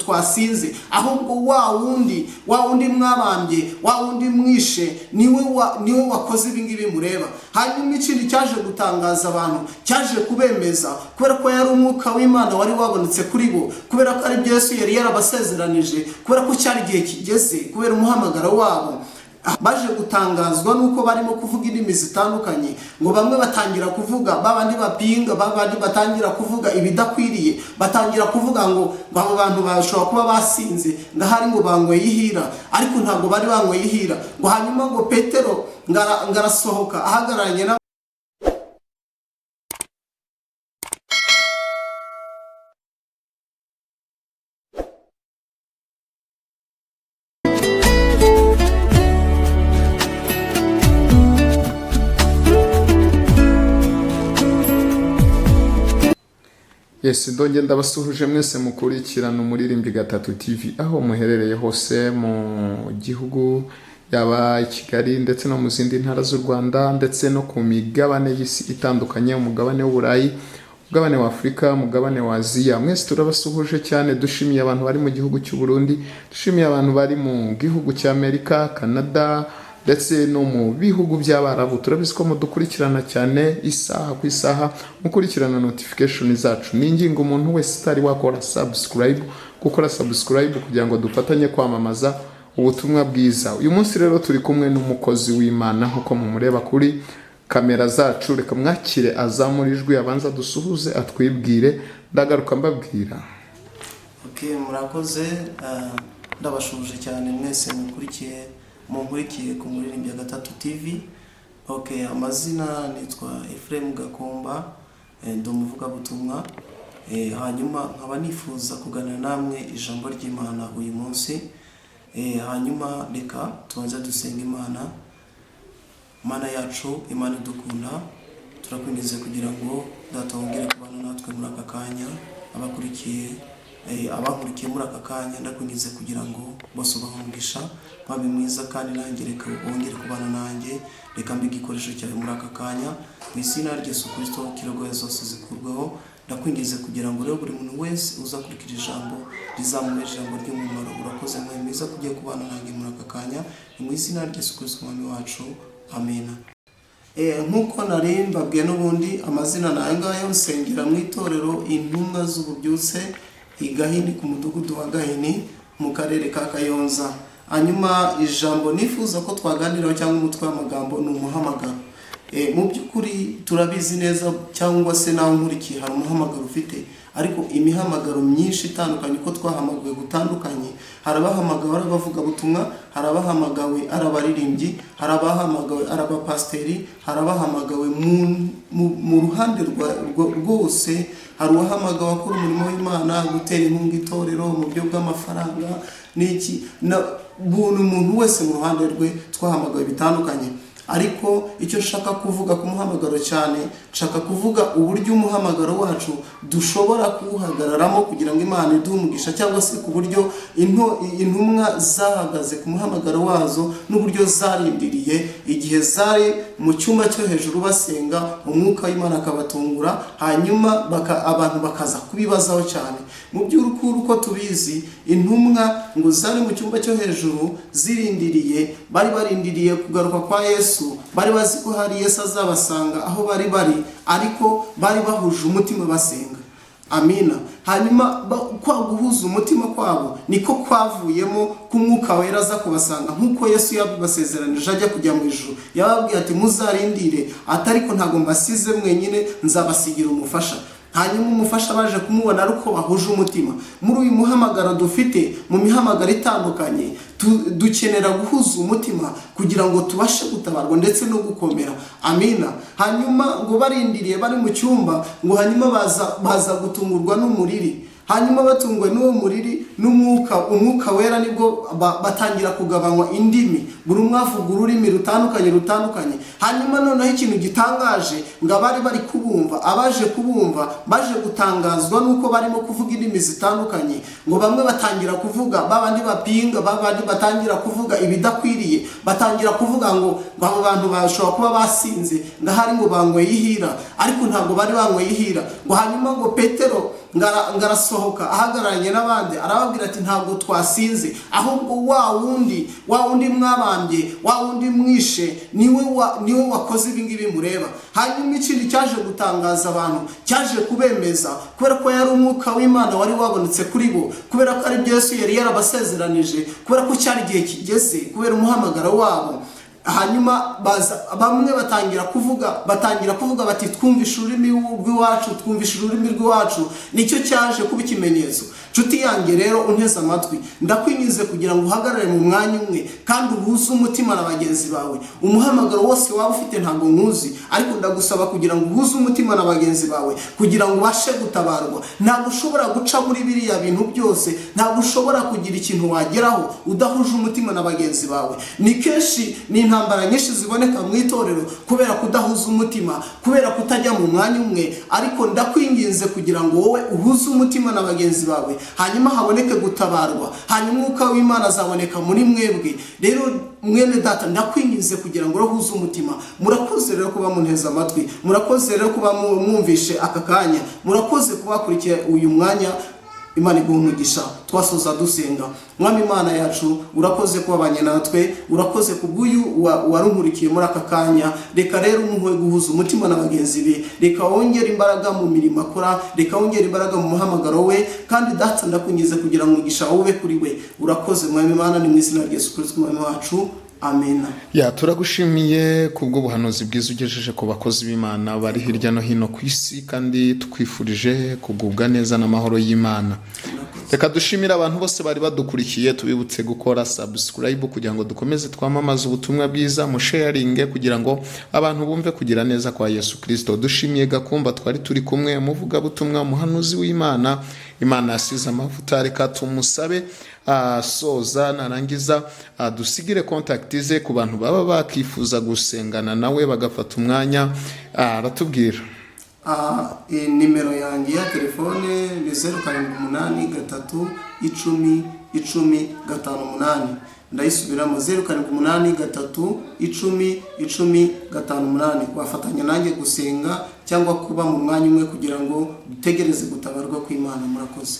twasinze, ahubwo wa wundi, wa wundi mwabambye, wa wundi mwishe, niwe wakoze ibi ngibi mureba. Hanyuma ikindi cyaje gutangaza abantu, cyaje kubemeza, kubera ko yari umwuka w'Imana wari wabonetse kuri bo, kubera ko ari byo Yesu yari yarabasezeranije, kubera ko cyari igihe kigeze, kubera umuhamagaro wabo. Baje gutangazwa nuko barimo kuvuga indimi zitandukanye, ngo bamwe batangira kuvuga, babandi bapinga, babandi batangira kuvuga ibidakwiriye, batangira kuvuga ngo abo bantu bashobora kuba basinze, ngo ahari ngo banyweye ihira, ariko ntabwo bari banyweye ihira. Ngo hanyuma ngo Petero ngarasohoka ahagararanye na Yes, ndongera ndabasuhuje mwese mukurikirana Umuririmbyi Gatatu TV aho muherereye hose mu gihugu, yaba i Kigali ndetse no mu zindi ntara z'u Rwanda, ndetse no ku migabane y'isi itandukanye, umugabane w'Uburayi, umugabane wa Afurika, umugabane wa Aziya. Mwese turabasuhuje cyane, dushimiye abantu bari mu gihugu cy'u Burundi, dushimiye abantu bari mu gihugu cy'Amerika, Canada, ndetse no mu bihugu by'Abarabu. Turabizi ko mudukurikirana cyane isaha ku isaha, mukurikirana notification zacu. Ni ingingo umuntu wese utari wakora subscribe, gukora subscribe kugira ngo dufatanye kwamamaza ubutumwa bwiza. Uyu munsi rero turi kumwe n'umukozi w'Imana nk'uko mumureba kuri kamera zacu. Reka mwakire, azamura ijwi, abanza dusuhuze, atwibwire, ndagaruka mbabwira. Okay, murakoze. Ndabashuje cyane mwese munkurikiye ku Muririmbyi Gatatu TV. Okay, amazina nitwa Ephraim Gakomba, ndi umuvugabutumwa. Hanyuma nkaba nifuza kuganira namwe ijambo ry'Imana uyu munsi. Hanyuma reka tubanze dusenga Imana. Mana yacu, Imana idukunda, turakwinginze kugira ngo Data wongere kubana natwe muri aka kanya. Abakurikiye, abankurikiye muri aka kanya, ndakwinginze kugira ngo bose ubahungisha mwami mwiza, kandi nanjye reka wongere kubana nanjye, reka mbe igikoresho cyawe muri aka kanya, mu izina rya Yesu Kristo. Kirogoya zose zikurweho. Ndakwinginze kugira ngo rero buri muntu wese uzakurikira ijambo rizamubere ijambo ry'umumaro. Urakoze mwami mwiza kugiye kubana nanjye muri aka kanya, ni mu izina rya Yesu Kristo mwami wacu, amena. Nk'uko nari mbabwiye n'ubundi, amazina ni aya ngayo. Nsengera mu itorero Intumwa z'Ububyutse i Gahini, ku mudugudu wa Gahini, mu karere ka Kayonza. Hanyuma ijambo nifuza ko twaganiraho cyangwa umutwe w'amagambo ni umuhamagaro. Mu by'ukuri turabizi neza, cyangwa se nawe nkurikiye hari umuhamagaro ufite, ariko imihamagaro myinshi itandukanye, uko twahamagawe gutandukanye. Hari abahamagawe ari abavugabutumwa, hari abahamagawe ari abaririmbyi, hari abahamagawe ari abapasiteri, hari abahamagawe mu ruhande rwose. Hari uwahamagawe akora umurimo w'Imana, gutera inkunga itorero mu buryo bw'amafaranga n'iki, na buri muntu wese mu ruhande rwe twahamagawe bitandukanye. Ariko icyo nshaka kuvuga ku muhamagaro cyane, nshaka kuvuga uburyo umuhamagaro wacu dushobora kuwuhagararamo kugira ngo Imana iduhe umugisha, cyangwa se ku buryo intumwa zahagaze ku muhamagaro wazo n'uburyo zarindiriye igihe zari mu cyumba cyo hejuru basenga, umwuka w'Imana akabatungura, hanyuma abantu bakaza kubibazaho cyane. Mu by'ukuri uko tubizi, intumwa ngo zari mu cyumba cyo hejuru zirindiriye, bari barindiriye kugaruka kwa Yesu, bari bazi ko hari Yesu azabasanga aho bari bari, ariko bari bahuje umutima basenga. Amina. Hanyuma kwa guhuza umutima kwabo niko kwavuyemo ko umwuka wera aza kubasanga, nk'uko Yesu yabibasezeranije ajya kujya mu ijuru. Yababwiye ati muzarindire, atariko ntabwo mbasize mwenyine, nzabasigira umufasha. Hanyuma umufasha baje kumubona ari uko bahuje umutima. Muri uyu muhamagaro dufite, mu mihamagaro itandukanye, dukenera guhuza umutima kugira ngo tubashe gutabarwa ndetse no gukomera. Amina. Hanyuma ngo barindiriye bari mu cyumba, ngo hanyuma baza gutungurwa n'umuriri. Hanyuma batunguwe n'uwo muriri n'umwuka, umwuka wera, nibwo batangira kugabanywa indimi, buri umwe avuga ururimi rutandukanye rutandukanye. Hanyuma noneho ikintu gitangaje, ngo abari bari kubumva, abaje kubumva baje gutangazwa nuko barimo kuvuga indimi zitandukanye. Ngo bamwe batangira kuvuga, babandi bapinga, babandi batangira kuvuga ibidakwiriye, batangira kuvuga ngo abo bantu bashobora kuba basinze, ngo ahari ngo banyweye ihira, ariko ntabwo bari banyweye ihira. Ngo hanyuma ngo Petero Ngarasohoka ahagararanye n'abandi, arababwira ati ntabwo twasinze, ahubwo wa wundi mwabambye, wa wundi mwishe, niwe wakoze ibi ngibi mureba. Hanyuma ikindi cyaje gutangaza abantu, cyaje kubemeza, kubera ko yari umwuka w'Imana wari wabonetse kuri bo, kubera ko ari byo Yesu yari yarabasezeranije, kubera ko cyari igihe kigeze, kubera umuhamagaro wabo. Hanyuma baza bamwe batangira kuvuga bati twumvishe ururimi rw'iwacu, twumvishe ururimi rw'iwacu. Nicyo cyaje kuba ikimenyetso. Nshuti yanjye rero unteze amatwi, ndakwinginze kugira ngo uhagarare mu mwanya umwe kandi uhuze umutima na bagenzi bawe. Umuhamagaro wose waba ufite ntabwo nkuzi, ariko ndagusaba kugira ngo uhuze umutima na bagenzi bawe kugira ngo ubashe gutabarwa. Ntabwo ushobora guca muri biriya bintu byose, ntabwo ushobora kugira ikintu wageraho udahuje umutima na bagenzi bawe. Ni kenshi ni intambara nyinshi ziboneka mu itorero kubera kudahuza umutima, kubera kutajya mu mwanya umwe. Ariko ndakwinginze kugira ngo wowe uhuze umutima na bagenzi bawe, hanyuma haboneke gutabarwa, hanyuma umwuka w'Imana azaboneka muri mwebwe. Rero mwene data, ndakwinginze kugira ngo uhuze umutima. Murakoze rero kuba munteze amatwi, murakoze rero kuba mwumvishe aka kanya, murakoze kuba uyu mwanya. Imana iguhe umugisha. Twasoza dusenga. Mwami Imana yacu, urakoze kubabanye natwe, urakoze kubw'uyu warunkurikiye muri aka kanya. Reka rero umuhe guhuza umutima na bagenzi be, reka wongere imbaraga mu mirimo akora, reka wongere imbaraga mu muhamagaro we, kandi Data ndakwinginze kugira ngo umugisha ube kuri we. Urakoze Mwami Imana, ni mu izina rya Yesu Kristo Mwami wacu, amena. Ya, turagushimiye kubwo buhanuzi bwiza ugejeje ku bakozi b'Imana bari hirya no hino ku isi, kandi twifurije kugubwa neza n'amahoro y'Imana. Reka dushimire abantu bose bari badukurikiye, tubibutse gukora subscribe kugira ngo dukomeze twamamaze ubutumwa bwiza, musharinge kugira ngo abantu bumve kugira neza kwa Yesu Kristo. Dushimiye Gakumba twari turi kumwe, umuvugabutumwa, umuhanuzi w'Imana, Imana yasize amavuta. Reka tumusabe asoza, narangiza dusigire contact ze ku bantu baba bakifuza gusengana nawe bagafata umwanya, aratubwira. Nimero yanjye ya telefone ni 0783 10 10 58. Ndayisubiramo 0783 10 10 58. Wafatanya nanjye gusenga cyangwa kuba mu mwanya umwe kugira ngo dutegereze gutabarwa kw'Imana. Murakoze.